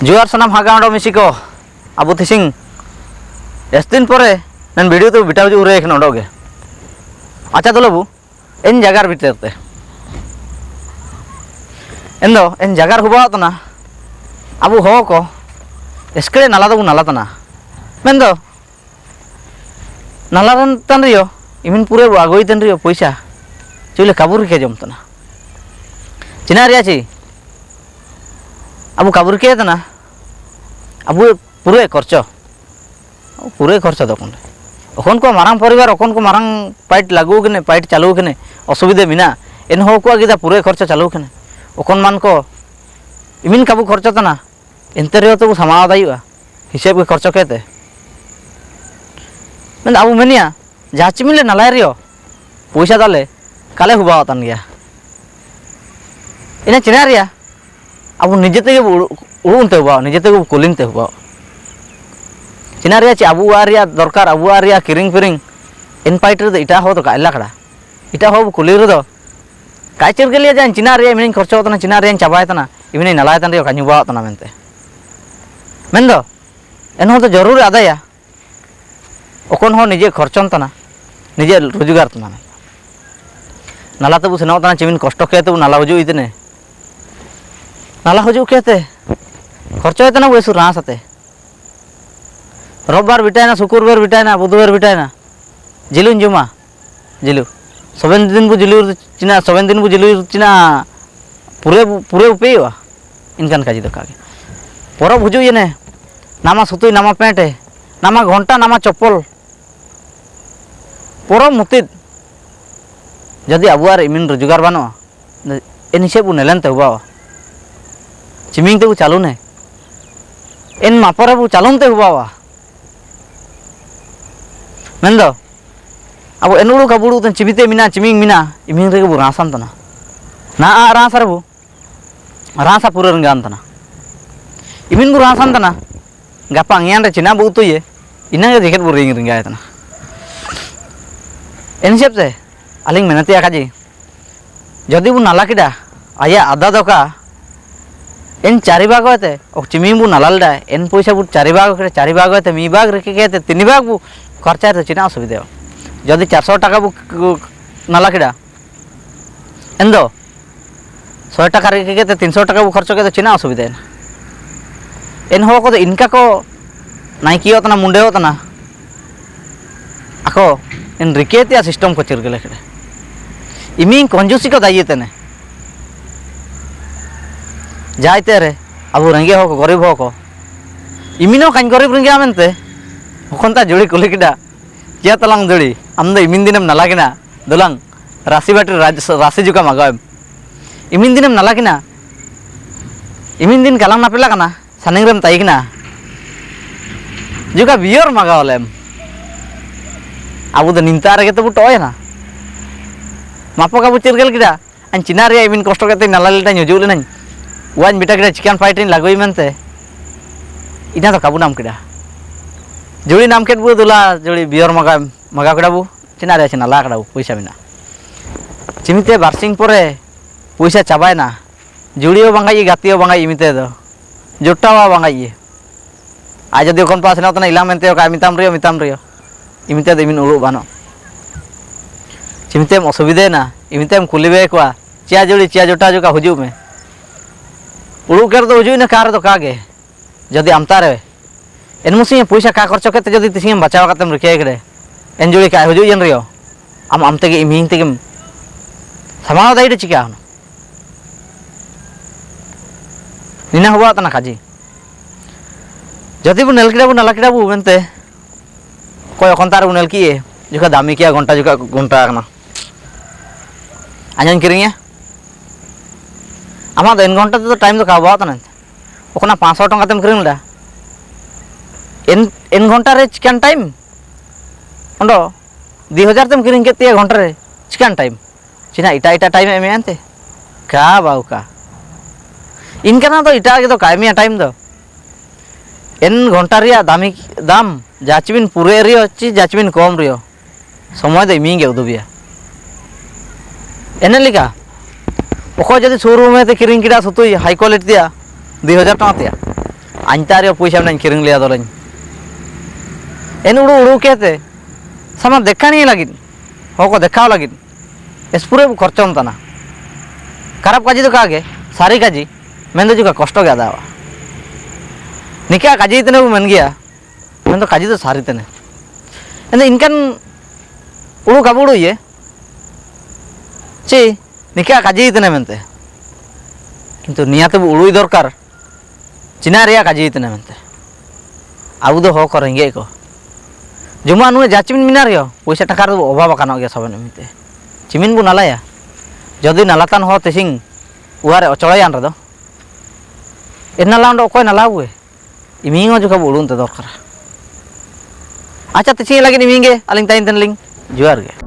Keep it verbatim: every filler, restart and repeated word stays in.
ᱡᱚᱦᱟᱨ ᱥᱟᱱᱟᱢ ᱦᱟᱜᱟ ᱚᱸᱰᱚᱜ ᱢᱤᱥᱤ ᱠᱚ, ᱟᱵᱚ ᱛᱤᱥᱤᱝ ᱮᱥ ᱫᱤᱱ ᱯᱚᱨᱮ ᱱᱮᱱ video ᱛᱮ ᱵᱤᱴᱟᱣ ᱡᱩ ᱩᱨᱮ ᱮᱠᱷᱮᱱ ᱚᱸᱰᱚᱜ ᱜᱮ᱾ ᱟᱪᱪᱷᱟ ᱫᱩᱞᱟᱹᱵᱩ, ᱮᱱ ᱡᱟᱜᱟᱨ ᱵᱷᱤᱛᱤᱨ ᱛᱮ, ᱮᱱᱫᱚ ᱮᱱ ᱡᱟᱜᱟᱨ ᱦᱩᱵᱟᱣ ᱛᱟᱱᱟ, ᱟᱵᱚ ᱦᱚᱲ ᱠᱚ ᱮᱥᱠᱮᱲᱮ ᱱᱟᱞᱟ ᱫᱚᱵᱚ ᱱᱟᱞᱟ ᱛᱟᱱᱟ, ᱢᱮᱱᱫᱚ ᱱᱟᱞᱟ ᱨᱮᱱ ᱛᱟᱱ ᱨᱮᱭᱚ, ᱤᱢᱤᱱ ᱯᱩᱨᱟᱹ ᱵᱚ ᱟᱜᱩᱭ ᱛᱟᱱ ᱨᱮᱭᱚ ᱯᱚᱭᱥᱟ, ᱪᱩᱭᱞᱮ ᱠᱟᱵᱩ ᱨᱤᱠᱮ ᱡᱚᱢ ᱛᱟᱱᱟ᱾ ᱪᱤᱱᱟ ᱨᱮᱭᱟ ᱪᱤ? ᱟᱵᱚ ᱠᱟᱵᱩ ᱨᱤᱠᱮ ᱛᱟᱱᱟ, ᱟᱵᱚ ᱯᱩᱨᱟᱹ ᱠᱷᱚᱨᱪᱚ, ᱯᱩᱨᱟᱹ ᱠᱷᱚᱨᱪᱚ ᱫᱚ ᱚᱠᱚᱱ ᱨᱮ᱾ ᱚᱠᱚᱱ ᱠᱚ ᱢᱟᱨᱟᱝ ᱯᱚᱨᱤᱵᱟᱨ, ᱚᱠᱚᱱ ᱠᱚ ᱢᱟᱨᱟᱝ ᱯᱟᱭᱤᱴ ᱞᱟᱜᱩ ᱠᱟᱱᱮ, ᱯᱟᱭᱤᱴ ᱪᱟᱞᱩ ᱠᱟᱱᱮ, ᱚᱥᱩᱵᱤᱫᱷᱟ ᱢᱮᱱᱟᱜᱼᱟ, ᱮᱱᱦᱚᱸ ᱩᱱᱠᱩᱣᱟᱜ ᱜᱮᱫᱟ ᱯᱩᱨᱟᱹ ᱠᱷᱚᱨᱪᱚ ᱪᱟᱞᱩ ᱠᱟᱱᱟ᱾ ᱚᱠᱚᱱ ᱢᱟᱱ ᱠᱚ ᱤᱢᱤᱱ ᱠᱟᱵᱩ ᱠᱷᱚᱨᱪᱚ ᱛᱟᱱᱟ, ᱮᱱᱛᱮ ᱨᱮᱦᱚᱸ ᱛᱚᱵᱩ ᱥᱟᱢᱟᱣ ᱫᱟᱲᱮᱭᱟᱜᱼᱟ, ᱦᱤᱥᱟᱹᱵ ᱜᱮ ᱠᱷᱚᱨᱪᱚ ᱠᱮᱛᱮ᱾ ᱢᱮᱱᱫᱟ ᱟᱵᱚ ᱢᱮᱱᱮᱭᱟ, ᱡᱟᱦᱟᱸ ᱪᱤᱢᱤᱱ ᱞᱮ ᱱᱟᱞᱟᱭ ᱨᱮᱦᱚᱸ, ᱯᱚᱭᱥᱟ ᱫᱟᱞᱮ, ᱠᱟᱞᱮ ᱦᱩᱵᱟᱣ ᱛᱟᱱ ᱜᱮᱭᱟ᱾ ᱤᱱᱟᱹ ᱪᱤᱱᱟ ᱨᱮᱭᱟ, ᱟᱵᱚ ᱱᱤᱡᱮ ᱛᱮᱜᱮ ᱵᱚ ᱩᱲᱩ-, ᱩᱲᱩᱱ ᱛᱮ ᱦᱩᱵᱟᱣ, ᱱᱤᱡᱮ ᱛᱮᱜᱮ ᱵᱚ ᱠᱩᱞᱤᱱ ᱛᱮ ᱦᱩᱵᱟᱣ᱾ ᱪᱤᱱᱟ ᱨᱮᱭᱟ ᱪᱮ ᱟᱵᱚᱣᱟᱜ ᱨᱮᱭᱟᱜ ᱫᱚᱨᱠᱟᱨ, ᱟᱵᱚᱣᱟᱜ ᱨᱮᱭᱟᱜ ᱠᱤᱨᱤᱧ ᱯᱷᱤᱨᱤᱧ, ᱮᱱ ᱯᱟᱭᱤᱴ ᱨᱮᱫᱚ ᱮᱴᱟᱜ ᱦᱚᱲ ᱫᱚ ᱠᱟᱜ ᱞᱟᱠᱲᱟ᱾ ᱮᱴᱟᱜ ᱦᱚᱲ ᱵᱚ ᱠᱩᱞᱤ ᱨᱮᱫᱚ, ᱠᱟᱭ ᱪᱮᱫ ᱜᱮ ᱞᱟᱹᱭᱟ ᱡᱮ ᱪᱤᱱᱟ ᱨᱮᱭᱟᱜ ᱤᱢᱤᱱᱤᱧ ᱠᱷᱚᱨᱪᱚ ᱛᱟᱱᱟ, ᱪᱤᱱᱟ ᱨᱮᱭᱟᱜ ᱤᱧ ᱪᱟᱵᱟᱭ ᱛᱟᱱᱟ, ᱤᱢᱤᱱᱤᱧ ᱱᱟᱞᱟᱭ ᱛᱟᱱ ᱨᱮᱭᱟᱜ ᱠᱟᱧ ᱦᱩᱵᱟᱣ ᱛᱟᱱᱟ ᱢᱮᱱᱛᱮ᱾ ᱢᱮᱱᱫᱚ, ᱮᱱᱦᱚᱸ ᱫᱚ ᱡᱚᱨᱩᱨ ᱟᱫᱟᱭᱟ᱾ ᱚᱠᱚᱱ ᱦᱚᱸ ᱱᱤᱡᱮ ᱠᱷᱚᱨᱪᱚᱱ ᱛᱟᱱᱟ, ᱱᱤᱡᱮ ᱨᱳᱡᱽᱜᱟᱨ ᱛᱟᱱᱟ᱾ ᱱᱟᱞᱟ ᱛᱮᱵᱚ ᱥᱮᱱᱚᱜ ᱛᱟᱱᱟ, ᱪᱤᱢᱤᱱ ᱠᱚᱥᱴᱚ ᱠᱮᱛᱮ ᱵᱚ ᱱᱟᱞᱟ ᱦᱤᱡᱩᱜ ᱤᱛᱟᱹᱱᱮ᱾ ᱱᱟᱞᱟ ᱦᱤᱡᱩᱜ ᱠᱮᱛᱮ, ᱠᱷᱚᱨᱪᱚᱭ ᱛᱟᱱᱟ ᱵᱚ ᱮᱥᱩ ᱨᱟᱸᱥ ᱟᱛᱮ᱾ ᱨᱚᱵᱵᱟᱨ ᱵᱤᱴᱟᱭᱱᱟ, ᱥᱩᱠᱩᱨᱵᱟᱨ ᱵᱤᱴᱟᱭᱱᱟ, ᱵᱩᱫᱷᱵᱟᱨ ᱵᱤᱴᱟᱭᱱᱟ, ᱡᱤᱞᱩᱧ ᱡᱚᱢᱟ, ᱡᱤᱞᱩ᱾ ᱥᱚᱵᱮᱱ ᱫᱤᱱ ᱵᱚ ᱡᱤᱞᱩ ᱪᱤᱱᱟ, ᱥᱚᱵᱮᱱ ᱫᱤᱱ ᱵᱚ ᱡᱤᱞᱩ ᱪᱤᱱᱟ, ᱯᱩᱨᱟᱹ, ᱯᱩᱨᱟᱹ ᱩᱯᱮᱭᱚᱜᱼᱟ᱾ ᱤᱱᱠᱟᱱ ᱠᱟᱡᱤ ᱫᱚ ᱠᱟᱜᱮ᱾ ᱯᱚᱨᱚᱵ ᱦᱤᱡᱩᱜ ᱤᱭᱟᱹᱱᱮ, ᱱᱟᱢᱟ ᱥᱩᱛᱩᱭ, ᱱᱟᱢᱟ ᱯᱮᱱᱴ ᱮ, ᱱᱟᱢᱟ ᱜᱷᱚᱱᱴᱟ, ᱱᱟᱢᱟ ᱪᱚᱯᱯᱚᱞ᱾ ᱯᱚᱨᱚᱵ ᱢᱩᱛᱤᱫ᱾ ᱡᱩᱫᱤ ᱟᱵᱚᱣᱟᱜ ᱨᱮ ᱤᱢᱤᱱ ᱨᱳᱡᱽᱜᱟᱨ ᱵᱟᱹᱱᱩᱜᱼᱟ, ᱮᱱ ᱦᱤᱥᱟᱹᱵ ᱵᱚ ᱱᱮᱞᱮᱱ ᱛᱮ ᱦᱩᱵᱟᱣᱟ᱾ ᱪᱤᱢᱤᱝ ᱛᱮᱵᱚ ᱪᱟᱞᱩᱱᱮ᱾ ᱮᱱ ᱢᱟ ᱯᱚᱨᱮ ᱵᱚ ᱪᱟᱞᱩᱱ ᱛᱮ ᱦᱩᱵᱟᱣᱟ᱾ ᱢᱮᱱᱫᱚ, ᱟᱵᱚ ᱮᱱᱩᱲᱩ ᱠᱟᱵᱩᱲᱩ ᱛᱮ ᱪᱤᱵᱤᱛᱮ ᱢᱮᱱᱟᱜᱼᱟ, ᱪᱤᱢᱤᱝ ᱢᱮᱱᱟᱜᱼᱟ, ᱤᱢᱤᱱ ᱨᱮᱜᱮ ᱵᱚ ᱨᱟᱥᱟᱱ ᱛᱟᱱᱟ᱾ ᱱᱟ ᱟ ᱨᱟᱥᱟ ᱨᱮᱵᱚ, ᱨᱟᱥᱟ ᱯᱩᱨᱟᱹ ᱨᱮᱸᱜᱟᱱ ᱛᱟᱱᱟ᱾ ᱤᱢᱤᱱ ᱵᱚ ᱨᱟᱥᱟᱱ ᱛᱟᱱᱟ, ᱜᱟᱯᱟ ᱟᱝᱭᱟᱱ ᱨᱮ ᱪᱤᱱᱟ ᱵᱚ ᱩᱛᱩᱭᱮ, ᱤᱱᱟᱹ ᱜᱮ ᱡᱮᱠᱮᱴ ᱵᱚ ᱨᱤᱝ ᱨᱤᱝᱜᱟᱭ ᱛᱟᱱᱟ᱾ ᱮᱱ ᱦᱤᱥᱟᱹᱵ ᱛᱮ, ᱟᱹᱞᱤᱧ ᱢᱮᱱᱮᱛᱮ ᱟᱠᱟᱫ ᱡᱮ, ᱡᱩᱫᱤ ᱵᱚ ᱱᱟᱞᱟ ᱠᱮᱫᱟ, ᱟᱭᱟᱜ ᱟᱫᱟ ᱫᱚ ᱠᱟ, En chari bhag hoite, o chimi bu nalal da, en poisa bu chari bhag hoite, chari bhag hoite, mi bhag reke kete, tini bhag bu kharcha hoite, china osubida. Jodi char so taka bu, bu nala kida, endo, so taka reke kete, tin so taka bu kharcha kete, china osubida. En ho ko de inka ko, nai ki otna, munde otna. Ako, en rikete a system ko chirgele kede. Imin konjusi ko daiye tene. Jai tere, abu renge ho ko, gorib ho ko. Imin o kain gorib renge amente. Hokon ta juri kuli kida. Kia talang juri, amda imin dinem nalagina. Dulang, rasi bati raj-, rasi juka magaem. Imin dinem nalagina. Imin din kalang napela kana. Saning rem taikna. Juga bior maga olem. Abu da ninta rege to buto ya na. Mapo ka bu chirgel kida. An china ria imin kosto kete nalal da nyuju le nai. Wan bita kida chicken fighting lagui mente. Ina to kabu nam kida. Juri nam ket bu dula juri bior maga, maga kida bu. China ria china la kida bu. Puisa mina. Chimite barsing pore. Puisa chabai na. Juri o bangai, gati o bangai imite do. Jota wa bangai. Aja di kon pa sena tana ilang mente o ka mitam rio, mitam rio. Imite do imin ulu bano. Chimite em osubide na, imite em kulibe kua. Chia juri, chia jota juga huju me. Ulu ker do huju ina kar do kage. Jodi amtare. En musi puisa ka korcho kete jodi tising em bachawa katem rike kere. En juri ka huju yen rio. Am, am tege iming tege em. Sama dai de chika. Nina huwa tana kaji. Jodi bu nel kira bu nala kira bu mente. Koi okon tar bu nel kiye. Juga dami kia gonta juga gonta kana. Anyan kiring ya. Ama do en gonta to time to kaba tana. Okona panchsho tongka tem kiring da. En, en gonta re chicken time. Ondo, di hajar tem kiring kete gonta re chicken time. China ita ita time eme ante. Ka bau ka. Inkana to ita ke to ka eme time do. En gonta ria dami dam, jachibin pure rio, chi jachibin kom rio. Somoy do iminge udubia. Ene lika. Oko jodi showroom te kiring kira sutui high quality dia. ᱫᱩᱭ ᱦᱟᱡᱟᱨ ᱴᱟᱠᱟ ᱛᱮᱭᱟ᱾ ᱟᱧᱛᱟᱨᱤᱭᱟ ᱯᱚᱭᱥᱟ ᱢᱮᱱᱟᱧ ᱠᱤᱨᱤᱧ ᱞᱮᱭᱟ ᱫᱚᱞᱮᱧ᱾ ᱮᱱ ᱩᱲᱩ ᱩᱲᱩ ᱠᱮᱛᱮ ᱥᱟᱢᱟ ᱫᱮᱠᱷᱟᱱᱤ ᱞᱟᱹᱜᱤᱫ, ᱦᱚᱲ ᱠᱚ ᱫᱮᱠᱷᱟᱣ ᱞᱟᱹᱜᱤᱫ ᱮᱥᱯᱩᱨᱮ ᱵᱚ ᱠᱷᱚᱨᱪᱚᱱ ᱛᱟᱱᱟ᱾ ᱠᱷᱟᱨᱟᱯ ᱠᱟᱡᱤ ᱫᱚ ᱠᱟᱜᱮ, ᱥᱟᱹᱨᱤ ᱠᱟᱡᱤ ᱢᱮᱱᱫᱚ ᱡᱩᱠᱟ ᱠᱚᱥᱴᱚ ᱜᱮ ᱟᱫᱟᱣᱟ᱾ ᱱᱤᱠᱟ ᱠᱟᱡᱤ ᱛᱮᱱᱮ ᱵᱚ ᱢᱮᱱ ᱜᱮᱭᱟ, ᱢᱮᱱᱫᱚ ᱠᱟᱡᱤ ᱫᱚ ᱥᱟᱹᱨᱤ ᱛᱮᱱᱮ᱾ ᱮᱱᱫᱚ ᱤᱱᱠᱟᱱ ᱩᱲᱩ ᱠᱟᱵᱩ ᱩᱲᱩ ᱤᱭᱟᱹ ᱪᱮ ᱱᱤᱠᱟ ᱠᱟᱡᱤ ᱛᱮᱱᱮ ᱢᱮᱱᱛᱮ᱾ ᱠᱤᱱᱛᱩ ᱱᱤᱭᱟᱹ ᱛᱮᱵᱚ ᱩᱲᱩᱭ ᱫᱚᱨᱠᱟᱨ, ᱪᱤᱱᱟ ᱨᱮᱭᱟᱜ ᱠᱟᱡᱤ ᱛᱮᱱᱮ ᱢᱮᱱᱛᱮ᱾ ᱟᱵᱚ ᱫᱚ ᱦᱚᱲ ᱠᱚ ᱨᱮᱸᱜᱮᱡ ᱠᱚ᱾ ᱡᱮᱢᱚᱱ ᱱᱩᱭ ᱡᱟ ᱪᱤᱢᱤᱱ ᱢᱮᱱᱟᱜ ᱨᱮᱦᱚᱸ, ᱯᱚᱭᱥᱟ ᱴᱟᱠᱟ ᱨᱮᱫᱚ ᱚᱵᱷᱟᱵ ᱟᱠᱟᱱᱚᱜ ᱜᱮᱭᱟ ᱥᱚᱵᱮᱱ ᱮᱢᱱᱤᱛᱮ᱾ ᱪᱤᱢᱤᱱ ᱵᱚ ᱱᱟᱞᱟᱭᱟ᱾ ᱡᱚᱫᱤ ᱱᱟᱞᱟᱛᱟᱱ ᱦᱚᱲ ᱛᱤᱥᱤᱝ ᱚᱲᱟᱜ ᱨᱮ ᱚᱪᱚᱲᱟᱭᱟᱱ ᱨᱮᱫᱚ, ᱮ ᱱᱟᱞᱟ ᱚᱸᱰᱮ ᱚᱠᱚᱭ ᱱᱟᱞᱟ ᱵᱚᱭ? ᱤᱢᱤᱝ ᱦᱚᱸ ᱡᱚᱠᱷᱟ ᱵᱚ ᱩᱲᱩᱝ ᱛᱮ ᱫᱚᱨᱠᱟᱨᱟ᱾ ᱟᱪᱪᱷᱟ, ᱛᱤᱥᱤᱝ ᱞᱟᱹᱜᱤᱫ ᱤᱢᱤᱝ ᱜᱮ, ᱟᱹᱞᱤᱧ ᱛᱟᱭᱚᱢ ᱛᱮᱱ ᱞᱤᱧ ᱡᱚᱦᱟᱨ ᱜᱮ᱾